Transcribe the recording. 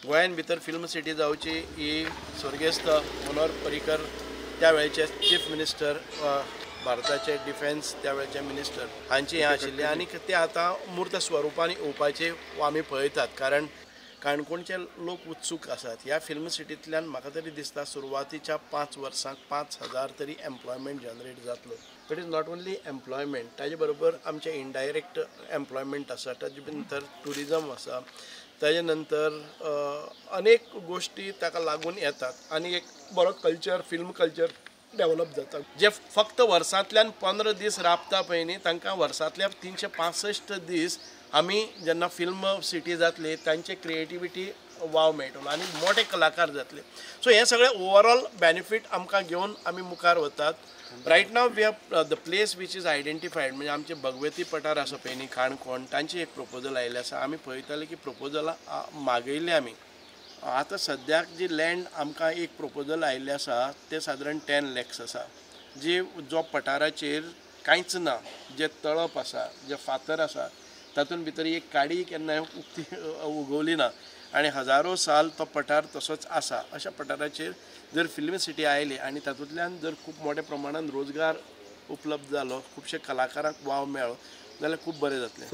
गोंयान भितर film city जावची ही स्वर्गेस्त मनोहर पर्रीकर त्या वेळचे चीफ मिनिस्टर, भारताचे डिफेन्स त्या वेळचे मिनिस्टर हांची हें आशिल्लें आनी ते आतां मूर्त स्वरुपान येवपाचे आमी पळयतात, कारण काणकोणचे लोक उत्सूक आसात. ह्या फिल्म सिटींतल्यान म्हाका तरी दिसता सुरवातीच्या 5 वर्सांक 5,000 तरी एम्प्लॉयमेंट जनरेट जातलो. It is not only employment, ताजे बरोबर आमचें इनडायरेक्ट एम्प्लॉयमेंट आसा, ताजे नंतर ट्युरिजम आसा, ताजे नंतर अनेक गोश्टी ताका लागून येतात आनी एक बरो कल्चर, फिल्म कल्चर डेवलप जाता. जे फक्त वर्सांतल्यान 15 दीस राबता पळय न्ही, तांकां वर्सांतल्या 365 दीस आमी जेन्ना फिल्म सिटी जातली तांचे क्रिएटिविटी वाव मेळटलो आनी मोठे कलाकार जातले. सो हें सगळें ओवरऑल बेनिफीट आमकां घेवन आमी मुखार वतात. Right now we have the place which is identified, म्हणजे आमचे भगवती पठार आसा पळय न्ही काणकोण, तांचे एक प्रपोजल आयिल्लें आसा. आमी पळयताले की प्रपोजलां मागयल्लें आमी. आतां सद्याक जी लँड आमकां एक प्रपोजल आयिल्लें आसा तें सादारण 10 lakhs आसा, जी जो पठाराचेर कांयच ना, जे तळप आसा, जे फातर आसा, तातूंत भितर एक काडी केन्नाय उक्ती उगवली ना आनी हजारो साल तो पठार तसोच आसा. अशा पठाराचेर जर फिल्म सिटी आयली आनी तातूंतल्यान जर खूब मोठ्या प्रमाणान रोजगार उपलब्ध जालो, खुबशे कलाकारांक वाव मेळ्ळो जाल्यार खूब बरें जातलें.